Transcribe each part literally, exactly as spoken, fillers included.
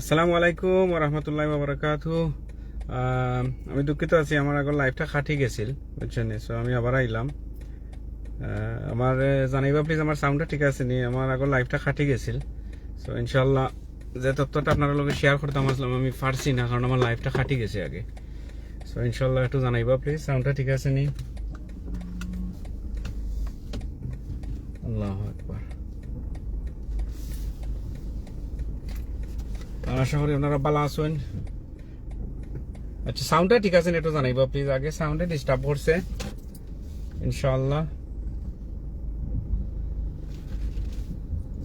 আসসালামু আলাইকুম ওয়া রাহমাতুল্লাহি ওয়া বারাকাতুহু। আহ, আমি দুঃখিত আছি, আমার আগর লাইভটা কাটি গেছিল, বুঝছইন নি? So আমি আবার আইলাম। আহ, আমার, আহ, জানাইবা প্লিজ, আমার সাউন্ডটা ঠিক আছে নি? আমার আগর লাইভটা কাটি গেছিল। So ইনশাআল্লাহ যে তথ্যটা আপনারার লগে শেয়ার করতাম আসলাম, আমি পারছি না, কারণ আমার লাইভটা কাটি গেছে আগে। So ইনশাআল্লাহ একটু জানাইবা প্লিজ, সাউন্ডটা ঠিক আছে নি? আল্লাহু আকবার। আর আশা করি আপনারা ভালা আছইন। আচ্ছা, সাউন্ডটা ঠিক আছে নি? একটু জানাইবা প্লিজ। আগে সাউন্ডে ডিস্টার্ব করছে, ইনশাআল্লাহ।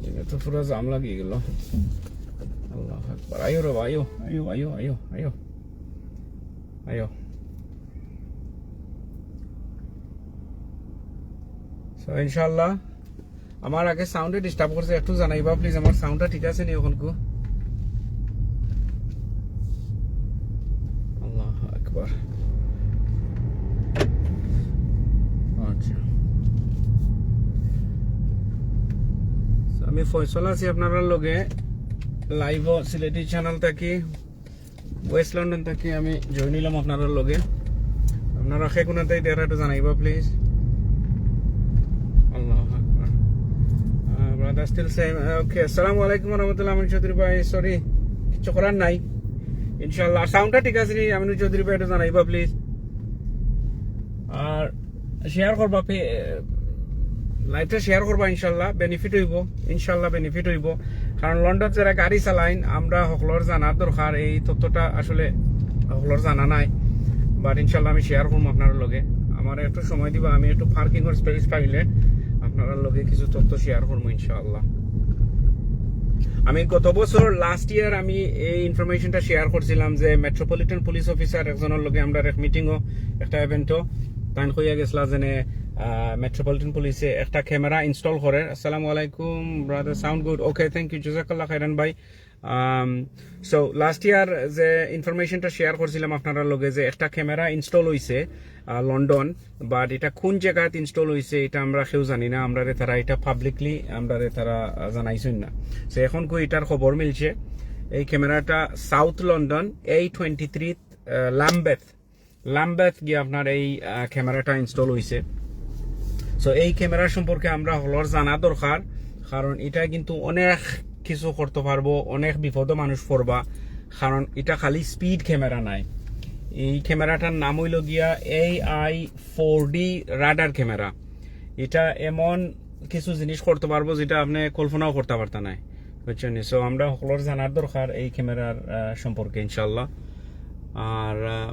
এটা তো পুরো জাম লাগিয়ে গেল। আল্লাহু আকবার। আইও রে বা, আইও, আইও, আইও, আইও, আইও, আইও। So ইনশাআল্লাহ, আমার আগে সাউন্ডে ডিস্টার্ব করছে, একটু জানাইবা প্লিজ, আমার সাউন্ডটা ঠিক আছে নি অখনকু? আল্লাহু আকবার। আচ্ছা। So আমি ফয়সল আছি আপনারার লগে, লাইভও সিলেটি চ্যানেল থাকি, ওয়েস্ট লন্ডন থাকি আমি জয়েন হইলাম আপনারার লগে। আপনারা কে কুনাত থাকি দেখরা একটু জানাইবা প্লিজ। আল্লাহু আকবার। আহ, brother still same। আহ, okay, আসসালামু আলাইকুম ওয়া রাহমাতুল্লাহ আমিন চৌধুরী ভাই, সরি, কিচ্ছু করার নাই। ইনশাআল্লাহ, আর সাউন্ডটা ঠিক আছে নি আমিন চৌধুরী ভাই, একটু জানাইবা প্লিজ। আর শেয়ার করবা, লাইভটা শেয়ার করবা, ইনশাআল্লাহ বেনিফিট হইব, ইনশাআল্লাহ বেনিফিট হইব। কারণ লন্ডন যারা গাড়ি চালাইন, আমরা হকলর জানার দরকার, এই তথ্যটা আসলে হকলর জানা নাই। বাট ইনশাআল্লাহ আমি শেয়ার করবো আপনারার লগে। আমার একটু সময় দিবা, আমি একটু পার্কিংর স্পেস পাইলে আপনারার লগে কিছু তথ্য শেয়ার করবো ইনশাআল্লাহ। আমি গত বছর, লাস্ট ইয়ার, আমি এই ইনফরমেশনটা শেয়ার করছিলাম যে মেট্রোপলিটন পুলিশ অফিসার একজনর লগে আমরার এক মিটিংও, একটা ইভেন্টও, তাইন কইয়া গেছলা যেনে মেট্রোপলিটন পুলিশে একটা ক্যামেরা ইনস্টল করে। আসসালামু আলাইকুম brother, sound good? Okay, thank you, জাযাকাল্লাহ খাইরান ভাই। সো লাস্ট ইয়ার যে ইনফরমেশনটা শেয়ার করছিলাম আপনারার লগে, যে একটা ক্যামেরা ইনস্টল হইছে লন্ডন, বাট এটা কোন জায়গাত ইনস্টল হইছে এটা আমরা কেউ জানি না। আমরারে তারা এটা পাবলিকলি আমরারে তারা আহ, জানাইছইন না। সো অখনকু এটার খবর মিলছে, এই ক্যামেরাটা সাউথ লন্ডন, এ টোয়েন্টি থ্রি, লাম্বেথ, লাম্বেথ গিয়া আপনার এই আহ, ক্যামেরাটা ইনস্টল হইছে। সো এই ক্যামেরা সম্পর্কে আমরা হকলর জানা দরকার, কারণ এটা কিন্তু অনেক কিছু করতে পারবো, অনেক বিপদও মানুষ পড়বা, কারণ এটা খালি স্পিড ক্যামেরা নাই। এই ক্যামেরাটার নাম হইল গিয়া AI four D radar camera. এটা এমন কিছু জিনিস করতে পারবো যেটা আপনি কল্পনাও করতে পারতা নাই, বুঝছইন নি? সো আমরা হকলর জানার দরকার এই ক্যামেরার আহ, সম্পর্কে ইনশাল্লাহ। আর আহ,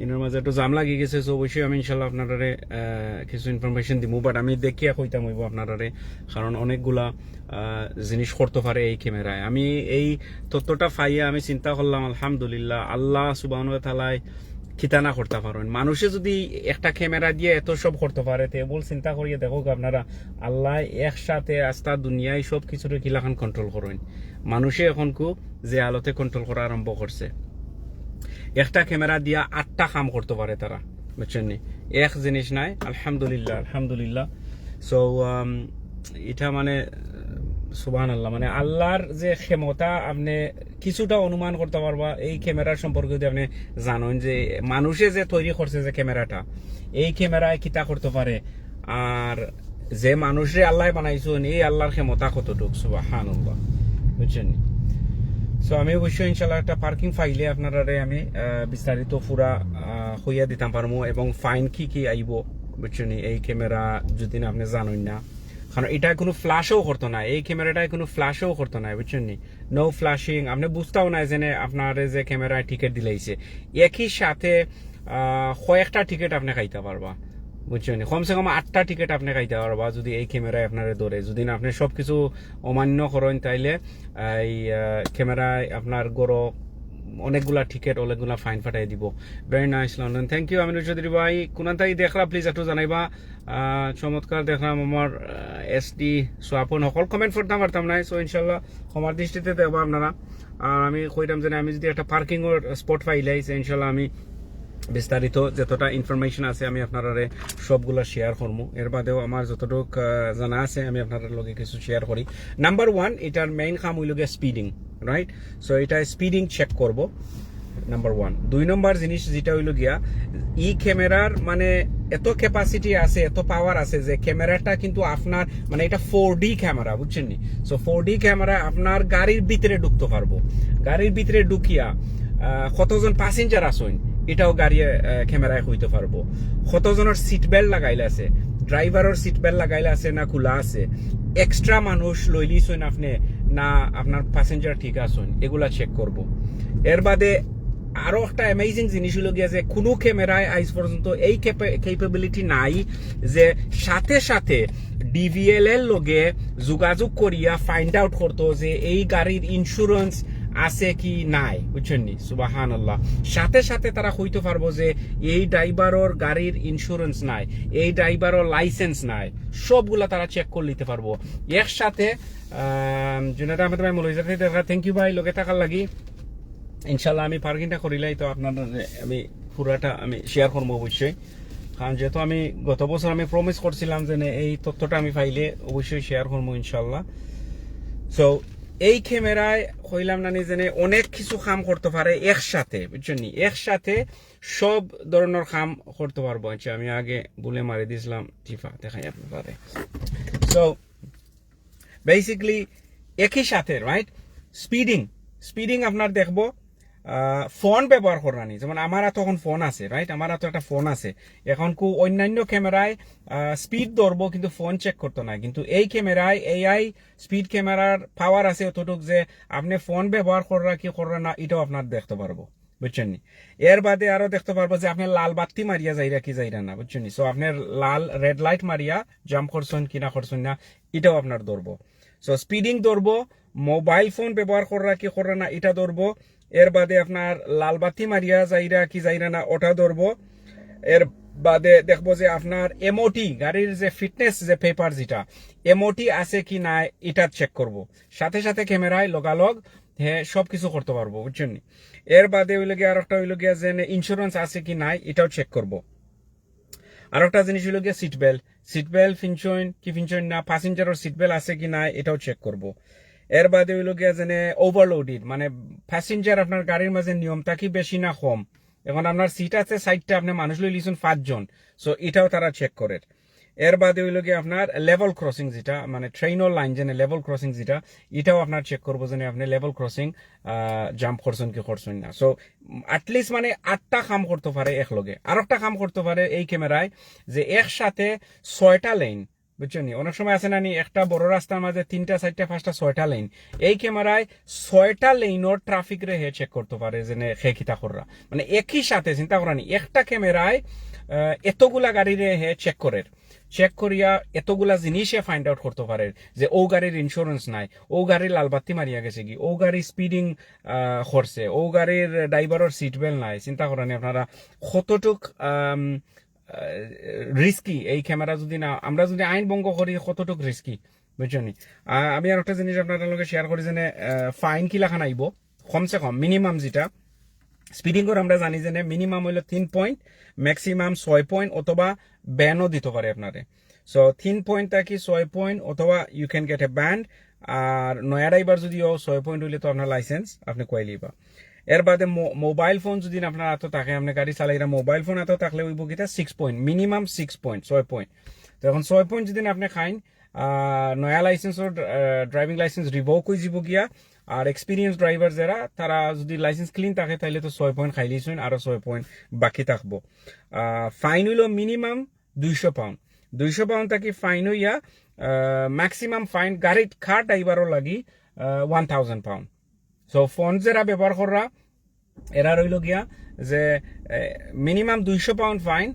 ইনোর মাঝে একটু জাম লাগি গেছে, সো অবশ্যই আমি ইনশাল্লাহ আপনারারে আহ, কিছু ইনফরমেশন দিমু, বাট আমি দেখিয়া কইতাম হইব আপনারারে, কারণ অনেকগুলা আহ, জিনিস করতে পারে এই ক্যামেরায়। আমি এই তথ্যটা পাইয়া আমি চিন্তা করলাম, আলহামদুলিল্লাহ, আল্লাহ সুবহানাহু ওয়া তাআলায় কিতা না করতা পারইন। মানুষে যদি একটা ক্যামেরা দিয়া এত সব করতে পারে, তে বল চিন্তা করিয়া দেখউক্কা আপনারা, আল্লায় একসাথে আস্তা দুনিয়ায় সব কিছুরে কিলাখান কন্ট্রোল করইন। মানুষে অখনকু যে হালতে কন্ট্রোল করা আরম্ভ করছে, একটা ক্যামেরা দিয়া আটটা কাম করতে পারে তারা, বুঝছইন নি? এক জিনিস নাই, আলহামদুলিল্লাহ, আলহামদুলিল্লাহ। সো এটা মানে সুবহানাল্লাহ, মানে আল্লাহর যে ক্ষমতা আপনি কিছুটা অনুমান করতে পারবা এই ক্যামেরার সম্পর্কে যদি আপনি জানইন যে মানুষে যে তৈরি করছে যে ক্যামেরাটা, এই ক্যামেরায় কিতা করতে পারে, আর যে মানুষরে আল্লায় বানাইছইন এই আল্লাহর ক্ষমতা কতটুক, সুবহানাল্লাহ, বুঝছইন নি? সো আমি অবশ্যই ইনশাল্লাহ একটা পার্কিং পাইলে আপনারারে আমি আহ, বিস্তারিত পুরা আহ, কইয়া দিতাম পারমু এবং ফাইন কি কি আইব, বুঝছইন নি? এই ক্যামেরা যদি না আপনি জানইন না, কারণ এটা কোনো ফ্ল্যাশও করতো না, এই ক্যামেরাটায় কোনো ফ্ল্যাশও করতো না, বুঝছইন নি? নো ফ্ল্যাশিং, আপনি বুঝতাও না যেনে আপনারে যে ক্যামেরায় টিকিট দিলাইছে। একই সাথে আহ, কয়েকটা টিকিট আপনি খাইতা পারবা, বুঝছইন নি? কমসে কম আটটা টিকিট আপনি খাইতা পারবা যদি এই ক্যামেরায় আপনারে ধরে। যদি না আপনি সব কিছু অমান্য করইন, তাইলে এই আহ, ক্যামেরায় আপনার গরো অনেকগুলা টিকিট, অনেকগুলা ফাইন ফাটাই দিব। Very nice London, thank you Aminul Chowdhury ভাই। কুনান থাকি দেখরা প্লিজ একটু জানাইবা। আহ, চমৎকার দেখলাম আমার এসডি সোয়াপন হকল কমেন্ট করতাম পারতাম না, সো ইনশাল্লাহ ক্ষমার দৃষ্টিতে দেখবা আপনারা। আর আমি কইতাম যে আমি যদি একটা পার্কিংর স্পট পাইলাই, সে ইনশাল্লাহ আমি বিস্তারিত যতটা ইনফরমেশন আছে আমি আপনারারে সবগুলা শেয়ার করমু। এর বাদেও আমার যতটুক আহ, জানা আছে আমি আপনারার লগে কিছু শেয়ার করি। নাম্বার ওয়ান, এটার মেইন কাম হইল গিয়া স্পিডিং, রাইট? সো এটা স্পিডিং চেক করব, নাম্বার ওয়ান। দুই নম্বর জিনিস যেটা হইল গিয়া, ই ক্যামেরার মানে এত ক্যাপাসিটি আছে, এত পাওয়ার আছে যে ক্যামেরাটা কিন্তু আপনার মানে এটা ফোর ডি ক্যামেরা, বুঝছেন নি? সো ফোর ডি ক্যামেরা আপনার গাড়ির ভিতরে ঢুকতে পারবো, গাড়ির ভিতরে ঢুকিয়া আহ, কতজন প্যাসেঞ্জার আছইন এটাও গাড়ি আহ, ক্যামেরায় কইতে পারবো। কতজনের সিট বেল্ট লাগাইল আছে, ড্রাইভারের সিট বেল্ট লাগাইল আছে না খোলা আছে, এক্সট্রা মানুষ লইলিছইন আপনি না আপনার প্যাসেঞ্জার ঠিক আছইন, এগুলা চেক করব। এর বাদে আরো একটা অ্যামেজিং জিনিস হইল গিয়া যে কোনো ক্যামেরায় আইজ পর্যন্ত এই ক্যাপেবিলিটি নাই যে সাথে সাথে ডিভিএল এর লগে যোগাযোগ করিয়া ফাইন্ড আউট করতো যে এই গাড়ির ইন্স্যুরেন্স আছে কি নাই, বুঝছেন নি? সুবাহান আল্লাহ। সাথে সাথে তারা কইতে পারবো যে এই ড্রাইভারর গাড়ির ইন্স্যুরেন্স নাই, এই ড্রাইভারর লাইসেন্স নাই, সবগুলা তারা চেক করে নিতে পারবো একসাথে। আহ, জুনেদ আহমেদ ভাই, মৌলভীবাজার থেকে দেখা, থ্যাংক ইউ ভাই, লগে থাকার লাগি। ইনশাল্লাহ আমি পার্কিংটা করিলাই তো আপনার আমি পুরাটা আমি শেয়ার করবো অবশ্যই, কারণ যেহেতু আমি গত বছর আমি প্রমিস করছিলাম যে নে, এই তথ্যটা আমি পাইলে অবশ্যই শেয়ার করবো ইনশাল্লাহ। সো এই ক্যামেরায় কইলাম না নিজে অনেক কিছু কাম করতে পারে একসাথে, বুঝছেন নি? একসাথে সব ধরনের কাম করতে পারবো। আচ্ছা, আমি আগে ভুলে মারি দিছিলাম টিফা, দেখাই আপনারারে। সো বেসিক্যালি একই সাথে, রাইট? স্পিডিং, স্পিডিং আপনার দেখবো ফোন ব্যবহার করানি, যেমন আমার হাতে এখন ফোন আছে, রাইট? আমার হাতে একটা ফোন আছে। এখন কু অন্যান্য ক্যামেরায় স্পিড ধরবো কিন্তু ফোন চেক করতো না, কিন্তু এই ক্যামেরায় এআই স্পিড ক্যামেরার পাওয়ার আছে অতটুক যে আপনি ফোন ব্যবহার কররা কি কররা না এটাও আপনার দেখতে পারবো, বুঝছেন নি? এর বাদে আরো দেখতে পারবো যে আপনি লাল বাতি মারিয়া যাইরা কি যাইরা না, বুঝছেন নি? সো আপনার লাল রেড লাইট মারিয়া জাম্প করছেন কি না করছেন না এটাও আপনার ধরবো। সো স্পিডিং ধরবো, মোবাইল ফোন ব্যবহার কররা কি কররা না এটা ধরবো। এর বাদে আপনার লাল বাতি মারিয়া যাইরা কি যাইরা না ওটা ধরবো। এর বাদে দেখবো যে আপনার এমওটি গাড়ির যে ফিটনেস যে পেপার যেটা এমওটি আছে কি না এটা চেক করব। সাথে সাথে ক্যামেরায় লগালগ হ্যাঁ সব কিছু করতে পারবো, বুঝছেন নি? এর বাদে হইল গিয়া আর একটা হইল গিয়া যে ইন্স্যুরেন্স আছে কি নাই এটাও চেক করব। আর একটা জিনিস হইল গিয়া সিট বেল্ট, সিট বেল্ট ফিনছইন কি ফিনছইন না, প্যাসেঞ্জারের সিট বেল্ট আছে কি নাই এটাও চেক করব। এর বাদে হইল গিয়া যে ওভারলোডেড, মানে প্যাসেঞ্জার আপনার গাড়ির মাঝে নিয়ম থাকি বেশি না কম। এখন আপনার সিট আছে ষাটটা, আপনি মানুষ লইলিছইন পাঁচজন, সো এটাও তারা চেক করের। এর বাদে হইল গিয়া আপনার লেভেল ক্রসিং যেটা, মানে ট্রেনর লাইন যেন লেভেল ক্রসিং যেটা, এটাও আপনার চেক করবো যেন আপনি লেভেল ক্রসিং জাম্প করছেন কি করছেন না। সো অ্যাটলিস্ট মানে আটটা কাম করতে পারে একলগে। আর একটা কাম করতে পারে এই ক্যামেরায় যে একসাথে ছয়টা লেন, বুঝছেন নি? অনেক সময় আছে না নি, একটা বড় রাস্তার মাঝে তিনটা, চারটা, পাঁচটা, ছয়টা লেন। এই ক্যামেরায় ছয়টা লেনর ট্রাফিক রে হে চেক করতে পারে, যেন হে কিতা কররা। মানে একই সাথে চিন্তা করা নি, একটা ক্যামেরায় আহ, এতগুলা গাড়ি রে হে চেক করের, চেক করিয়া এতগুলা জিনিস হে ফাইন্ড আউট করতে পারে যে ও গাড়ির ইন্স্যুরেন্স নাই, ও গাড়ির লাল বাতি মারিয়া গেছে কি, ও গাড়ি স্পিডিং করছে, ও গাড়ির ড্রাইভারের সিট বেল্ট নাই। চিন্তা করা নি আপনারা কতটুক আম, রিস্কি এই ক্যামেরা যদি না, আমরা যদি আইন ভঙ্গ করি কতটুক রিস্কি, বুঝছো নি? আহ, আমি আর একটা জিনিস আপনার লগে শেয়ার করি যে ফাইন কি লাখান আইব, কমসে কম মিনিমাম যেটা স্পিডিং করে আমরা জানি যে মিনিমাম হইলো তিন পয়েন্ট, ম্যাক্সিমাম ছয় পয়েন্ট অথবা ব্যানও দিতে পারে আপনারে। সো তিন পয়েন্ট থাকি ছয় পয়েন্ট অথবা you can get a ban। আর নয়া ড্রাইভার যদিও ছয় পয়েন্ট হইলে তো আপনার লাইসেন্স আপনি কইলিবা। এর বাদে মোবাইল ফোন যদি আপনার হাতে থাকে, আপনি গাড়ি চালাইরা মোবাইল ফোন হাতে থাকলে হইব কিতা six point, minimum six point, ছয় পয়েন্ট। তো এখন ছয় পয়েন্ট যদি আপনি খাইন, আহ, নয়া লাইসেন্সর ড্রাইভিং লাইসেন্স রিভোক হয়ে যাব গিয়া। আর এক্সপিরিয়েন্স ড্রাইভার যারা, তারা যদি লাইসেন্স ক্লিন থাকে তাহলে তো ছয় পয়েন্ট খাইলিছইন, আরো ছয় পয়েন্ট বাকি থাকবো। ফাইন হইলো মিনিমাম দুইশো পাউন্ড, দুইশো পাউন্ড থাকি ফাইন হইয়া ম্যাক্সিমাম ফাইন গাড়ির কার ড্রাইভারও লাগি one thousand pound. So phone যারা ব্যবহার কররা এরা রইল গিয়া যে মিনিমাম দুইশো পাউন্ড ফাইন,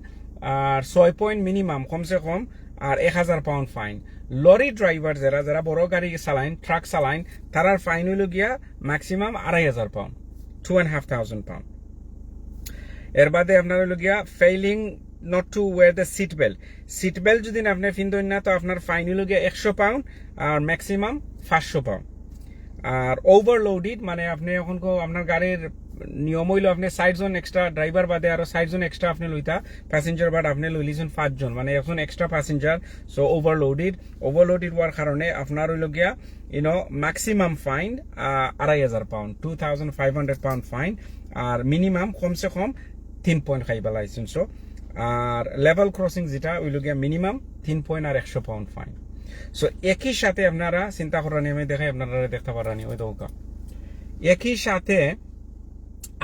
আর ছয় পয়েন্ট মিনিমাম কমসে কম, আর এক হাজার পাউন্ড ফাইন। লরি ড্রাইভার যারা, যারা বড় গাড়ি চালাইন, ট্রাক চালাইন, তারার ফাইন হইল গিয়া ম্যাক্সিমাম আড়াই হাজার pound, two and half thousand pound. এর বাদে আপনার হইল গিয়া failing not to wear the seat belt। Seat belt যদি আপনি ফিন্দইন না, তো আপনার ফাইন হইল গিয়া একশো পাউন্ড আর ম্যাক্সিমাম পাঁচশো পাউন্ড। আর ওভারলোডেড মানে আপনি এখন কো-, আপনার গাড়ির নিয়ম অইলো আপনে চাইরজন এক্সট্রা, ড্রাইভার বাদে আরো চাইরজন এক্সট্রা আপনে লইতা প্যাসেঞ্জার, বাট আপনে লইলিছইন পাঁচজন, মানে একজন extra passenger. So overloaded, overloaded অওয়ার কারণে আপনার অইলো গিয়া, ইউনো, ম্যাক্সিমাম ফাইন আড়াই হাজার pound, two thousand five hundred pound fine. আর মিনিমাম কমসে কম তিন পয়েন্ট খাইবা লাইসেন্সও। আর লেভেল ক্রসিং যেটা, অইলো গিয়া মিনিমাম তিন পয়েন্ট আর একশো পাউন্ড ফাইন। সো একই সাথে আপনারা চিন্তা করানি, আমি দেখাই আপনারা দেখতা পাররানি, ওই দৌকা একই সাথে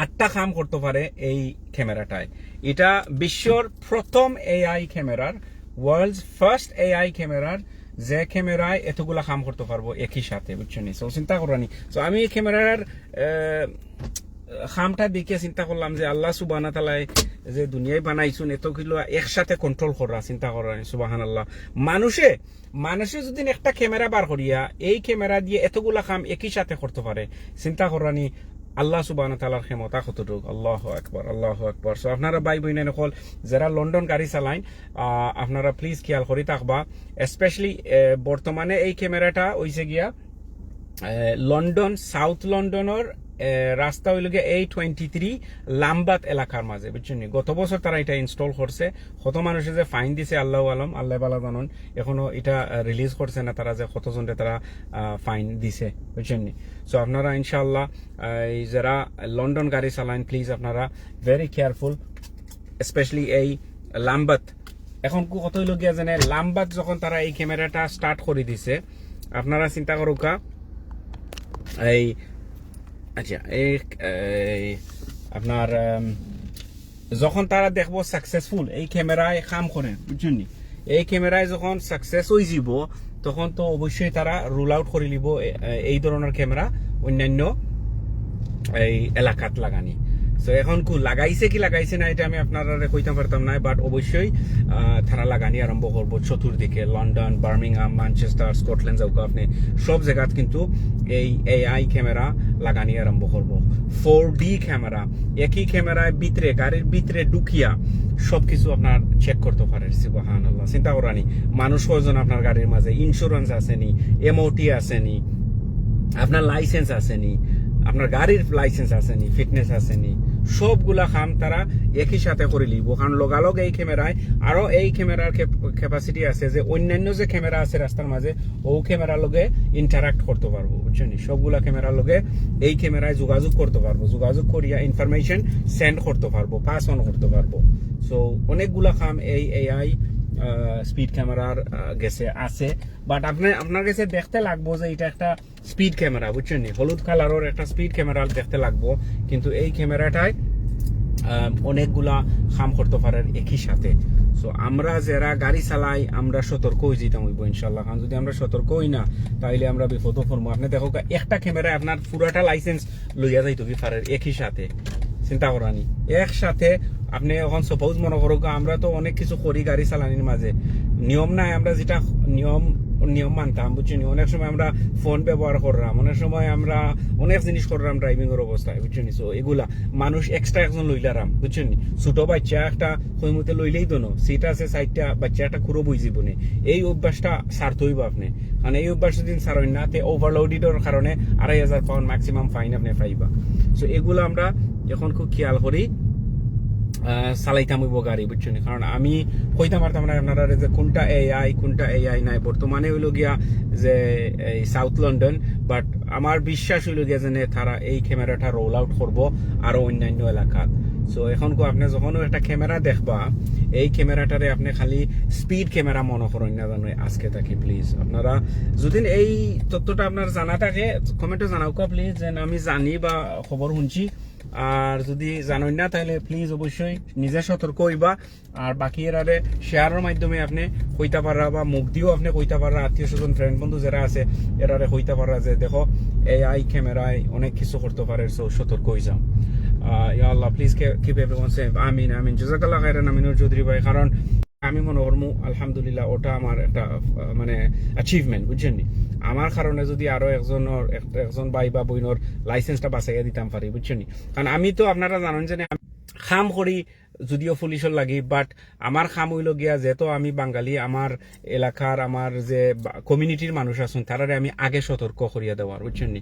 আটটা কাম করতে পারে এই ক্যামেরাটায়। এটা বিশ্বর প্রথম এআই ক্যামেরার, ওয়ার্ল্ডস ফার্স্ট এআই ক্যামেরার, যে ক্যামেরায় এতগুলা কাম করতে পারবো একই সাথে, বুঝছইন নি? সো চিন্তা করানি। সো আমি এই ক্যামেরার আহ, কামটা দেখিয়া চিন্তা করলাম যে আল্লাহ সুবহানাহু ওয়া তাআলায় যে দুনিয়ায় বানাইছইন, এতগুলা একসাথে কন্ট্রোল করা, চিন্তা করানি, সুবহানাল্লাহ। মানুষে, মানুষে যদি একটা ক্যামেরা বার করিয়া এই ক্যামেরা দিয়া এতগুলা কাম একই সাথে করতে পারে, চিন্তা করানি আল্লাহ সুবহানাহু ওয়া তাআলার ক্ষমতা কতটুক। আল্লাহু আকবার, আল্লাহু আকবার। সো আপনারা ভাই বইন অকল যারা লন্ডন গাড়ি চালাইন, আহ, আপনারা প্লিজ খেয়াল করি থাকবা, স্পেশালি বর্তমানে এই ক্যামেরাটা অইছে গিয়া আহ, লন্ডন, সাউথ লন্ডনর, আহ, রাস্তা অইলো গিয়া এ টোয়েন্টি থ্রি লাম্বাত এলাকার মাঝে, বুঝছইন নি? গত বছর তারা এটা ইনস্টল করছে। কত মানুষে যে ফাইন দিছে, আল্লাহু আলম, আল্লাহ বালা জানইন। এখনো এটা, আহ, রিলিজ করছে না তারা, যে কতজনরে তারা, আহ, ফাইন দিছে, বুঝছইন নি? সো আপনারা ইনশাআল্লাহ, আহ, এই যারা লন্ডন গাড়ি চালাইন, প্লিজ আপনারা ভেরি কেয়ারফুল, স্পেশালি এই লাম্বাত। এখন কু-, কত অইলো গিয়া জানে, লাম্বাত যখন তারা এই ক্যামেরাটা স্টার্ট করি দিছে, আপনারা চিন্তা করউক্কা, এই, আচ্ছা, এই, এই আপনার, আম, যখন তারা দেখবো সাকসেসফুল এই ক্যামেরায় কাম করে, বুঝছইন নি? এই ক্যামেরায় যখন সাকসেস অইযিবো, তখন তো অবশ্যই তারা রুল আউট করিলিবো এ-, এই ধরনর ক্যামেরা অন্যান্য এই এলাকাত লাগানি। সো এখন কু লাগাইছে কি লাগাইছে না, এটা আমি আপনারারে কইতাম পারতাম না, বাট অবশ্যই, আহ, তারা লাগানি আরম্ভ করবো চতুর্দিকে, লন্ডন, বার্মিংহাম, ম্যানচেস্টার, স্কটল্যান্ড যাউক্কা আপনে, সব জাগাত কিন্তু এই এআই ক্যামেরা লাগানি আরম্ভ করবো। ফোর ডি ক্যামেরা, একই ক্যামেরায় ভিতরে, গাড়ির ভিতরে ঢুকিয়া সবকিছু আপনার চেক করতে পারে। সুবহানাল্লাহ, চিন্তা করানি, মানুষ কয়জন আপনার গাড়ির মাঝে, ইন্স্যুরেন্স আছে নি, এমওটি আছে নি, আপনার লাইসেন্স আছে নি, আপনার গাড়ির লাইসেন্স আছে নি, ফিটনেস আছে নি, সবগুলা কাম তারা একই সাথে করিলিবো। কারণ লগালগ এই ক্যামেরায়, আরো এই ক্যামেরার ক্যাপ-, ক্যাপাসিটি আছে যে অন্যান্য যে ক্যামেরা আছে রাস্তার মাঝে, ও ক্যামেরার লগে ইন্টারঅ্যাক্ট করতে পারবো, বুঝছইন নি? সবগুলা ক্যামেরার লগে এই ক্যামেরায় যোগাযোগ করতে পারবো, যোগাযোগ করিয়া ইনফরমেশন সেন্ড করতে পারবো, পাস অন করতে পারবো। সো অনেকগুলা কাম এই এআই স্পিড ক্যামেরার, আহ, গেছে আছে, বাট আপনি, আপনার গেছে দেখতে লাগবো যে এটা একটা স্পিড ক্যামেরা, বুঝছইন নি? হলুদ কালারর একটা স্পিড ক্যামেরা দেখতে লাগবো, কিন্তু এই ক্যামেরাটায়, আহ, অনেকগুলা কাম করতে পারের একই সাথে। সো আমরা যারা গাড়ি চালাই, আমরা সতর্ক অইযিতাম অইবো ইনশাআল্লাহ, কারণ যদি আমরা সতর্ক অই না, তাইলে আমরা বিপদো পড়মু। আপনে দেখউক্কা, একটা ক্যামেরায় আপনার পুরাটা লাইসেন্স লইয়া যাইতো কি পারের একই সাথে, চিন্তা করানি। একসাথে আপনে এখন সাপোজ মনো করউক্কা, আমরা তো অনেক কিছু করি গাড়ি চালানির মাঝে, নিয়ম নাই, আমরা যেটা নিয়ম, নিয়ম মানতাম, বুঝছইন নি? অনেক সময় আমরা ফোন ব্যবহার কররাম, অনেক সময় আমরা অনেক জিনিস কররাম ড্রাইভিংর অবস্থায়, বুঝছইন নি? সো এগুলা মানুষ এক্সট্রা একজন লইলারাম, বুঝছইন নি? ছোট বাচ্চা একটা কইমতে লইলেই দোনো, সিট আছে চাইরটা, বাচ্চা একটা কুরো বইযিবো নে। এই অভ্যাসটা ছাড়তে অইবো আপনে, কারণ এই অভ্যাস যদি ছাড়ইন না, তে ওভারলোডেডর কারণে আড়াই হাজার পাউন্ড ম্যাক্সিমাম ফাইন আপনে পাইবা। সো এগুলা আমরা এখন খুব খেয়াল করি, আহ, চালাইতাম অইবো গাড়ি, বুঝছইন নি? কারণ আমি কইতাম পারতাম না আপনারারে যে কোনটা এআই, কোনটা এআই নাই। বর্তমানে অইলো গিয়া যে এই সাউথ লন্ডন, বাট আমার বিশ্বাস অইলো গিয়া যে নে তারা এই ক্যামেরাটা রোল আউট করবো আরো অন্যান্য এলাকাত। সো এখন কো আপনে যখনও একটা ক্যামেরা দেখবা, এই ক্যামেরাটারে আপনে খালি স্পিড ক্যামেরা মনো করইন না জানো আজকে থাকি, প্লিজ। আপনারা যদি এই তথ্যটা আপনার জানা থাকে, কমেন্টে জানাউক্কা প্লিজ, যে আমি জানি বা খবর হুনছি। আর যদি জানইন না, তাইলে প্লিজ অবশ্যই নিজে সতর্ক অইবা। আর বাকি এরারে শেয়ারর মাধ্যমে আপনে কইতা পাররা বা মুখ দিও আপনে কইতা পাররা, আত্মীয় স্বজন, ফ্রেন্ড বন্ধু যারা আছে, এরারে কইতা পাররা যে দেখো, এআই ক্যামেরায় অনেক কিছু করতে পারে, সো সতর্ক অই যাও। আহ, ইয়া আল্লাহ, প্লিজ কিপ এভরিওয়ান সেফ। আমিন, আমিন। জাযাকাল্লাহ খাইরান, আমিনুর চৌধুরী ভাই। কারণ আমি মনো করমু, আলহামদুলিল্লাহ, ওটা আমার একটা, আহ, মানে, অ্যাচিভমেন্ট, বুঝছইন নি? আমার কারণে যদি আরো একজনর, এক-, একজন ভাই বা বইনর লাইসেন্সটা বাঁচাইয়া দিতাম পারি, বুঝছইন নি? কারণ আমি তো, আপনারা জানইন যে আমি কাম করি, যদিও পুলিশর লাগি, but আমার কাম অইলো গিয়া, যেহেতু আমি বাঙালি, আমার এলাকার আমার যে কমিউনিটির মানুষ আছইন, তারারে আমি আগে সতর্ক করিয়া দেওয়ার, বুঝছইন নি?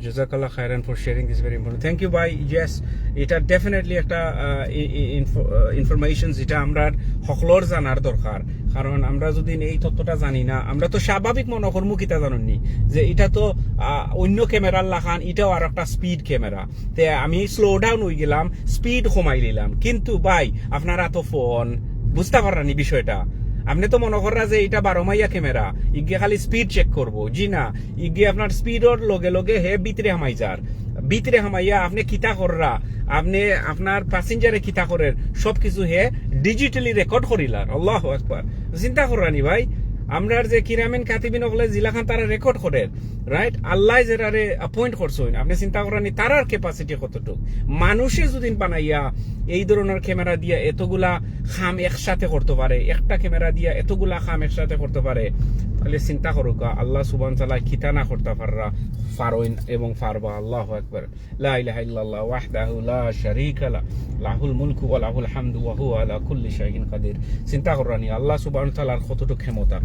জাজাকাল্লাহ খায়রান for sharing this very important. Thank you ভাই। Yes, এটা ডেফিনেটলি একটা ইনফরমেশন যেটা আমরার হকলর জানার দরকার। কারণ আমরা যদি এই তথ্যটা জানি না, আমরা তো স্বাভাবিক মনো করমু কিতা জানইন নি, যে এটা তো আহ, অন্য ক্যামেরার লাখান, এটাও আর একটা স্পিড ক্যামেরা। তে আমি স্লো ডাউন অই গেলাম, স্পিড কমাই নিলাম। কিন্তু ভাই, আপনারা তো ফোন, বুঝতা পাররা নি বিষয়টা? আপনে তো মনো কররা যে এটা বারো মাইয়া ক্যামেরা, ইগে খালি স্পিড চেক করবো। জি না, ইগে আপনার স্পিডর লগে লগে হে ভিতরে হামাই যার। ভিতরে হামাইয়া আপনে কিতা কররা, আপনে আপনার প্যাসেঞ্জারে কিতা করের, সব কিছু হে ডিজিটালি রেকর্ড করিলার। আল্লাহু আকবার। চিন্তা কররা নি ভাই, আমরার যে কিরামিন কাতিবিন অকলে যেলাখান তারা রেকর্ড করের, রাইট? আল্লায় যেরারে অ্যাপয়েন্ট করছইন, আপনে চিন্তা কররা নি তারার ক্যাপাসিটি কতটুক? মানুষে যদি বানাইয়া এই ধরনের ক্যামেরা দিয়া এতগুলা কাম একসাথে করতো পারে, একটা ক্যামেরা দিয়া এতগুলা কাম একসাথে করতো পারে, তাইলে চিন্তা করউক্কা, আল্লাহ সুবহানাহু ওয়া তাআলা কিতা না করতা পাররা, পারইন এবং পারবা। আল্লাহু আকবার। লা ইলাহা ইল্লাল্লাহ ওয়াহদাহু লা শারীকা লাহ, লাহুল মুলকু ওয়া লাহুল হামদু ওয়া হুয়া আলা কুল্লি শাইইন কাদির। চিন্তা কররা নি আল্লাহ সুবহানাহু ওয়া তাআলার কতটুক ক্ষমতা।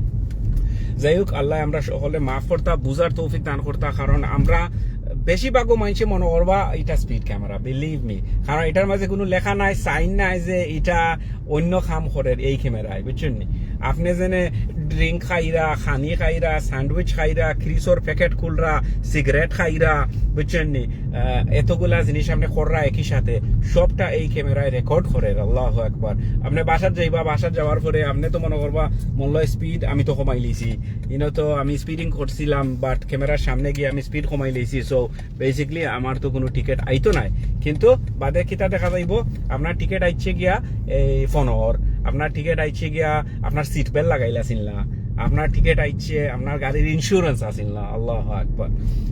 যাই হোক, আল্লায় আমরা সকলরে মাফ করতা, বুঝার তৌফিক দান করতা, কারণ আমরা বেশিরভাগও মানষে মনো করবা এটা স্পিড ক্যামেরা, বিলিভ মি, কারণ এটার মাঝে কুনু লেখা নাই, সাইন নাই যে এটা অন্য কাম করের এই ক্যামেরায়, বুঝছইন নি? আপনে যেনে ড্রিঙ্ক খাইরা, খানি খাইরা, স্যান্ডউইচ খাইরা, ক্রিসর প্যাকেট খুলরা, সিগারেট খাইরা, বুঝছইন নি? আহ, এতগুলা জিনিস আপনে কররা একই সাথে, সবটা এই ক্যামেরায় রেকর্ড করের। আল্লাহু আকবার। আপনে বাসাত যাইবা, বাসাত যাওয়ার পরে আপনে তো মনো করবা, "মোর লগে স্পিড আমি তো কমাই লিছি, ইনো তো আমি স্পিডিং করছিলাম, বাট ক্যামেরার সামনে গিয়া আমি স্পিড কমাই লিছি, সো বেসিক্যালি আমার তো কুনু টিকিট আইতো নায়।" কিন্তু বাদে কিতা দেখা যাইবো, আপনার টিকিট আইছে গিয়া এই ফোনর, আপনার টিকিট আইছে গিয়া আপনার সিট বেল্ট লাগাইল আছিল না, আপনার টিকিট আইছে, আপনার গাড়ির ইন্স্যুরেন্স আছিল না। আল্লাহু আকবার।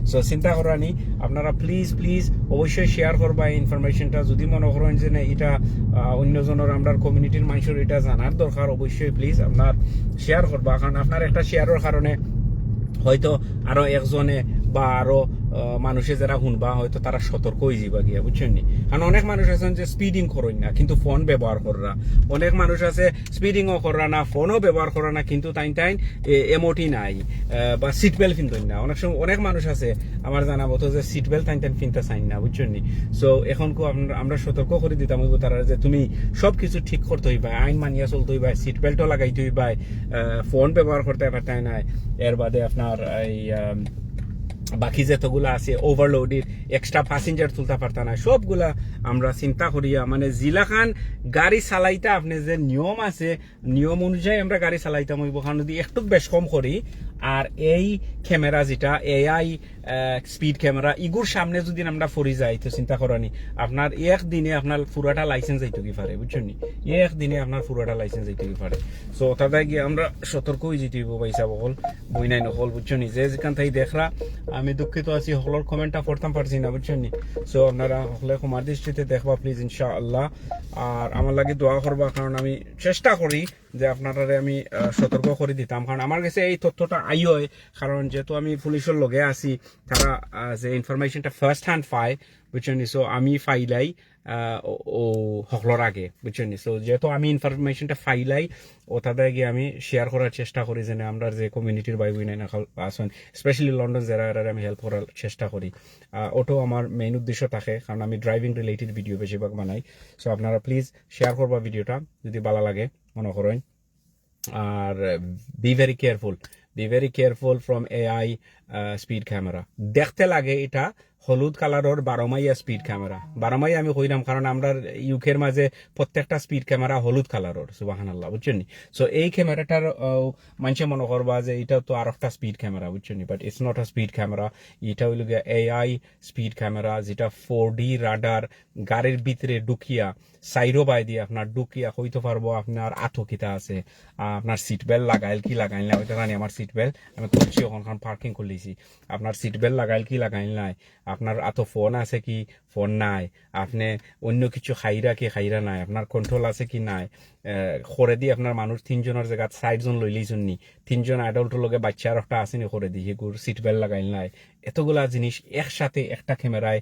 সো চিন্তা কররা নি, আপনারা প্লিজ, প্লিজ অবশ্যই শেয়ার করবা এই ইনফরমেশনটা। যদি মনো করইন যে না, এটা আহ, অন্য জনর, আমরার কমিউনিটির মানষর এটা জানার দরকার, অবশ্যই প্লিজ আপনার শেয়ার করবা, কারণ আপনার একটা শেয়ারর কারণে হয়তো আরো একজনে বা আরো আহ, মানষে যেরা হুনবা, হয়তো তারা সতর্ক অই যাইবা গিয়া, বুঝছইন নি? কারণ অনেক মানুষ আছইন যে স্পিডিং করইন না, কিন্তু ফোন ব্যবহার কররা। অনেক মানুষ আছে স্পিডিংও কররা না, ফোনও ব্যবহার কররা না, কিন্তু তাইন তাইন এমওটি নাই, আহ, বা সিট বেল্ট পিনতইন না। অনেক সময় অনেক মানুষ আছে আমার জানা মতো যে সিট বেল্ট তাইন তাইন পিনতা চাইন না, বুঝছইন নি? সো এখন কো আমরা, আমরা সতর্ক করি দিতাম অইবো তারা যে তুমি সব কিছু ঠিক করতে অইবা, আইন মানিয়া চলতে অইবা, সিট বেল্টও লাগাইতে অইবা, আহ, ফোন ব্যবহার করতে পারতায় নায়। এর বাদে আপনার এই, আম, বাকি যতগুলা আছে, ওভারলোডের এক্সট্রা প্যাসেঞ্জার তুলতা পারতা নায়, সবগুলা আমরা চিন্তা করিয়া, মানে, যেলাখান গাড়ি চালাইতা আপনে যে নিয়ম আছে, নিয়ম অনুযায়ী আমরা গাড়ি চালাইতাম অইবো। কারণ যদি একটু বেশ কম করি, আর এই ক্যামেরা যেটা এআই স্পিড ক্যামেরা, ইগুর সামনে যদি আমরা পড়ি যাই, তো চিন্তা কররা নি, আপনার এক দিনে আপনার পুরাটা লাইসেন্স যাইতো কি পারে, বুঝছইন নি? এক দিনে আপনার পুরাটা লাইসেন্স যাইতো কি পারে। সো তাতে গিয়া আমরা সতর্ক অই যাইতে অইবো ভাইসাব অকল, বইনাইন অকল, বুঝছইন নি? যে যেখান থাকি দেখরা, আমি দুঃখিত আছি, হকলর কমেন্টটা পড়তাম পারছি না, বুঝছইন নি? সো আপনারা হকলে ক্ষমার দৃষ্টিতে দেখবা প্লিজ, ইনশাআল্লাহ। আর আমার লাগি দোয়া করবা, কারণ আমি চেষ্টা করি যে আপনারারে আমি, আহ, সতর্ক করি দিতাম, কারণ আমার গেছে এই তথ্যটা আইয়, কারণ যেহেতু আমি পুলিশর লগে আছি, তারা, আহ, যে ইনফরমেশনটা ফার্স্ট হ্যান্ড পায়, বুঝছইন নি? সো আমি পাইলাই, আহ, ও, ও হকলর আগে, বুঝছইন নি? সো যেহেতু আমি ইনফরমেশনটা পাইলাই, ও তাতে গিয়া আমি শেয়ার করার চেষ্টা করি, যেন আমরার যে কমিউনিটির ভাই বইনাইন অকল আছইন, স্পেশালি লন্ডন যেরা, এরারে আমি হেল্প করার চেষ্টা করি। আহ, ওটাও আমার মেইন উদ্দেশ্য থাকে, কারণ আমি ড্রাইভিং রিলেটেড ভিডিও বেশিরভাগ বানাই। সো আপনারা প্লিজ শেয়ার করবা ভিডিওটা যদি ভালা লাগে মনো করইন। আর be very careful, be very careful from AI speed camera। দেখতে লাগে এটা হলুদ কালারর বারো মাইয়া স্পিড ক্যামেরা। বারো মাইয়া আমি কইরাম, কারণ আমরার ইউকের মাঝে প্রত্যেকটা স্পিড ক্যামেরা হলুদ কালারর, সুবহানাল্লাহ, বুঝছইন নি? সো এই ক্যামেরাটার, আহ, মানষে মনো করবা যে এটা তো আর একটা স্পিড ক্যামেরা, বুঝছইন নি? But it's not a speed camera। এটা অইলো গিয়া এআই স্পিড ক্যামেরা, যেটা ফোর ডি রাডার গাড়ির ভিতরে ঢুকিয়া সাইডো বায়দি আপনার ঢুকিয়া কইতো পারবো আপনার আতো কিতা আছে, আহ, আপনার সিট বেল্ট লাগাইল কি লাগাইল না। ওইটা জানি আমার সিট বেল্ট আমি খুলছি, ওখানখান পার্কিং করলিছি। আপনার সিট বেল্ট লাগাইল কি লাগাইল নাই, আপনার আতো ফোন আছে কি ফোন নাই, আপনে অন্য কিছু খাইরা কি খাইরা নাই, আপনার কন্ট্রোল আছে কি নাই, আহ, করেদি আপনার মানুষ তিনজনর জাগাত চাইরজন লইলিছইন নি, তিনজন অ্যাডাল্টর লগে বাচ্চা আর একটা আছে নি করেদি, হিগুর সিট বেল্ট লাগাইল নাই। এতগুলা জিনিস একসাথে একটা ক্যামেরায়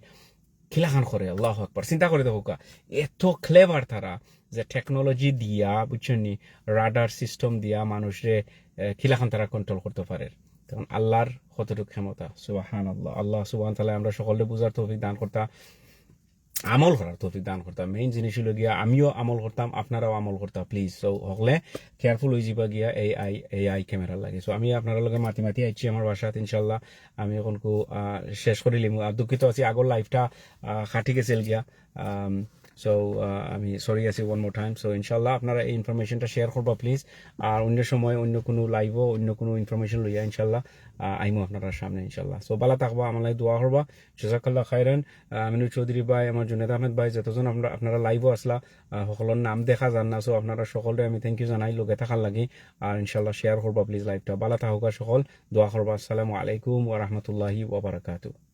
কিলাখান করে, আল্লাহু আকবার। চিন্তা করি দেখউক্কা, এত ক্লেভার তারা যে টেকনোলজি দিয়া, বুঝছইন নি, রাডার সিস্টেম দিয়া মানুষরে, আহ, কিলাখান তারা কন্ট্রোল করতে পারে। তখন আল্লাহর কতটুকু ক্ষমতা, সুবহানাল্লাহ। আল্লাহ সুবহানাহু ওয়া তাআলা আমরা সকলরে বুঝার তৌফিক দান করতা, আমল করার তৌফিক দান করতা। মেইন জিনিস অইলো গিয়া আমিও আমল করতাম, আপনারাও আমল করতা, প্লিজ। সো হকলে কেয়ারফুল অইযিবা গিয়া এআই, এআই ক্যামেরার লাগি। সো আমি আপনারার লগে মাতি মাতি আইছি আমার বাসাত, ইনশাল্লাহ আমি অখন কু, আহ, শেষ করিলিমু। আর দুঃখিত আছি, আগর লাইভটা, আহ, কাটি গেছিল গিয়া। সো আমি সরি আছি ওয়ান মোর টাইম। সো ইনশাল্লাহ আপনারা এই ইনফরমেশনটা শেয়ার করবা প্লিজ। আর অন্য সময় অন্য কুনু লাইভও অন্য কুনু ইনফরমেশন লইয়া ইনশাল্লাহ, আহ, আইমু আপনারার সামনে ইনশাল্লাহ। সো ভালা থাকবা, আমার লাগি দোয়া করবা। জাজাকাল্লাহ খাইরান। আহ, আমিনুর চৌধুরী ভাই, আমার জুনেদ আহমেদ ভাই, যতজন আমরা, আপনারা লাইভও আছলা, আহ, হকলর নাম দেখা যার না। সো আপনারা সকলরে আমি থ্যাংক ইউ জানাই লগে থাকার লাগি। আর ইনশাল্লাহ শেয়ার করবা প্লিজ লাইভটা। ভালা থাকউক্কা সকল, দোয়া করবা। আসসালামু আলাইকুম ওয়া রাহমাতুল্লাহি ওয়া বারাকাতুহু।